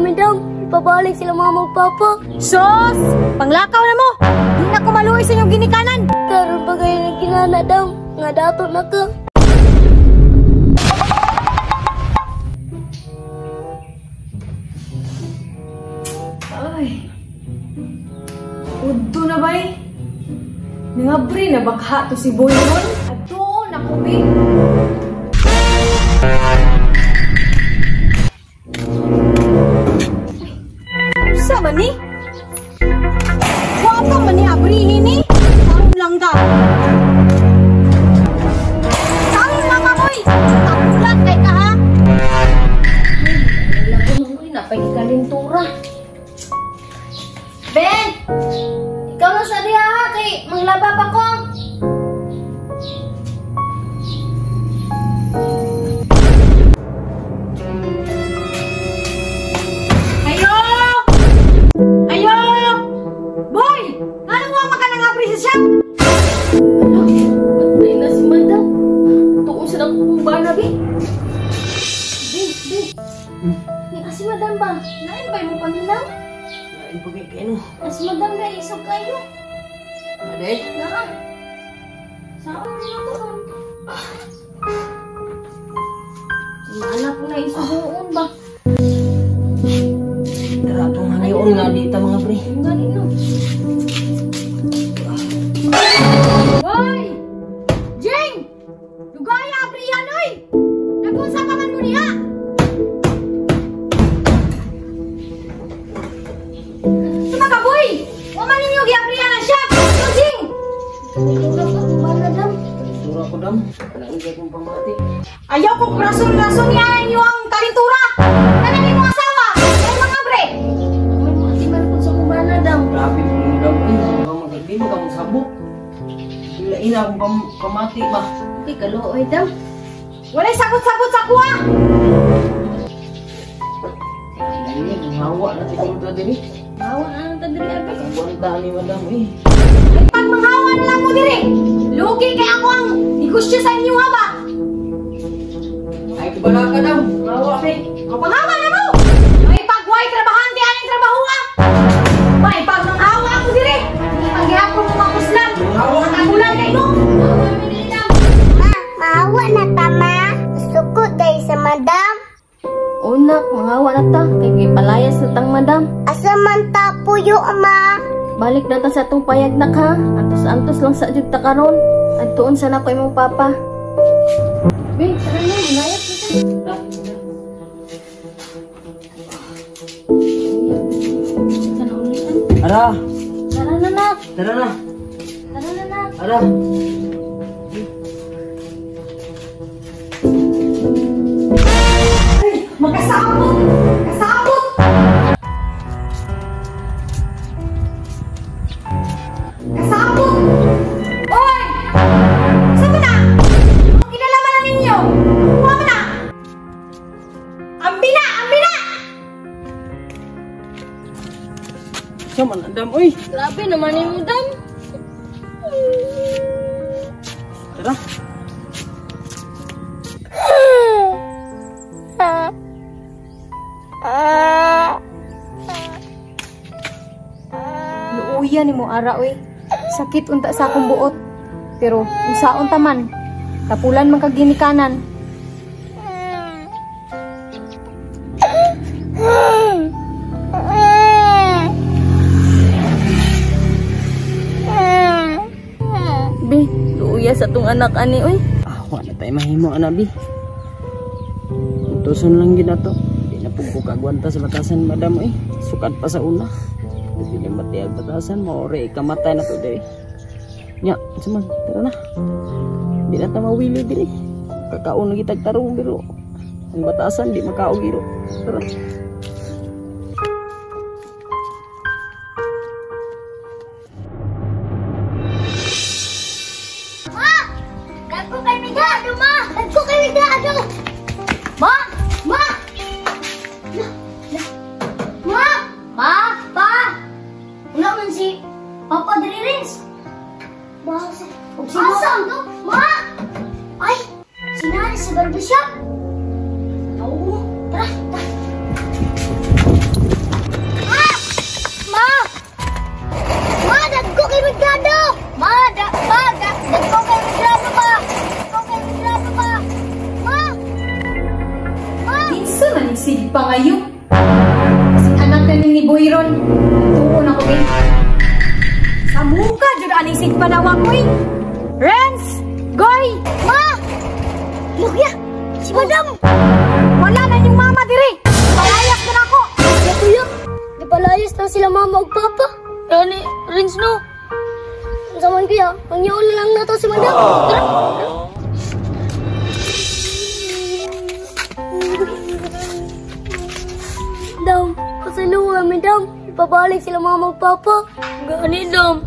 mi, dam. Pabalik sila mama ug papa. Sos! Panglakaw na mo! Di na ko maluoy sa inyong ginikanan! Karon pa kayo ng kinana, dam. Nga dato na ka. Ay. Udto na bay. Nangabri na bakha to si Boy ron. Adto na ko bi. Sa man ni? Wa pa man ni abrihin ni. Karon lang ka. Karon lang ka, boy. Kapulan kay ka ha. Wala ko nang uy, napay kalintura. Ben! Ikaw na sa diha ha, kay manglaba pa ko. Ayo! Ayo! Boy! Anong wa man ka nang abri sa shop? Ala, patay na si madam. Tuon sa akong bana, be. Be, be. Ni si madam ba? Lain ba imong paminaw? Lain pa kay kano. As madam ba isog kayo? Ade? Naa. Saan na to? Wala ko na isubuon ba? Tara atong hanayon nga di ta mga pre. Ang gani no. Boy! Jing! Lugaya abrihan oy! Nag-unsa pa man mo niya? Sumaka boy! Wa man ninyo giabrihan ang shop! So, Jing! Kalintura ko akong bana, dam. Kalintura ko dam. Lain kay kong pamati. Ayaw ko rason-rason niya inyo ang kalintura! Tanan nimo asawa! Ay mga bre! May mga man po sa akong bana, dam. Grabe mo dam eh. Mga di mo ka sabok. Lain akong pamati ba. Okay, kaluoy, dam. Walay sagot-sagot sa kuha! Ay, hawa na siguro ta diri. Hawa na ang tadiri, abi. Kagwanta ni madam eh. Ay pag manghawa na lang mo diri! Lugi kay ako ang negosyo sa inyo ha ba? Ay kibala ka dam. Hawa be. O panghawa na mo! May pagway trabahante aning trabaho ah! May pag manghawa ako diri! Paghihapon mo makuslam! Makagulan kay mo! Hawa mi diri, dam. Ma, maawa na ta, ma. Sukot day sa madam. Unak, mangawa na ta. Kay gipalayas na tang madam. Asa man ta puyo, ma? Balik na ta sa atong payag na ka. Antos-antos lang sa jud ta karon. Adtuon sa nako imong papa. Be, tara na, malayas na ta. Sana ulitan. Ara, Tara na, nak. tara na. Tara na, nak. Ara. Magkasabot! Kasabot! Kasabot! Oy! Saan mo na? Ang kinalaman na ninyo! Kuha mo na! Ambi na! Ambi na! Sa man dam oy. Grabe naman ni dam. Tara. Luuya ni mo ara oy. Sakit unta sa akong buot. Pero unsaon ta man? Tapulan man kag ginikanan. Be, luuya sa tong anak ani oy. Ah, wa na tayo mahimo ana bi. Utuson lang gid ato. Di na pud ko kagwanta sa batasan madam oy. Sukad pa sa una. Di na matiag batasan maore ikamatay na to diri. Nya, unsa man, tara na. Di na ta mawili diri. Kakaon na gitag tarong pero ang batasan di makaog giro. Tara. Ma! Dagko kay migado, ma! Dagko kay migado! Ma! Ma! La, la. Ma! Ma! Pa! Wala man si Papa diri rins. Ma, sa og si Asa? Ma! Ay! Sinari sa barbershop. Oo, tara, tara. Nagsige pa ngayon. Kasi anak na ni Boyron. Tuon ako eh. Sa muka, jud aning sigpanawa ko eh. Renz! Goy! Ma! Luya! Si Madam! Wala na inyong mama diri! Palayas na ako! Ya, kuya! Gipalayas na sila mama ug papa. Gani, Renz no. Unsa man kuya, pangyaon na lang nato si Madam. Tara! Dam, pasaluwa mi dam. Ipabalik sila mama ug papa. Gani dam.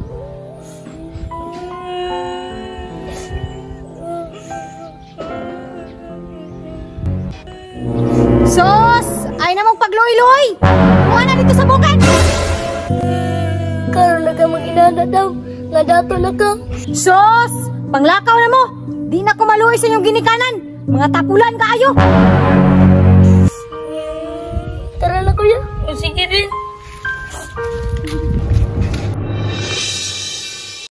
Sos! Ay namang pagluoy-luoy! Kuha na dito sa bukid! Karon na ka mag-inana dam. Nga dato na ka. Sos! Panglakaw na mo! Di na ko maluoy sa inyong ginikanan! Mga tapulan kaayo! Tara na kuya. Sige din.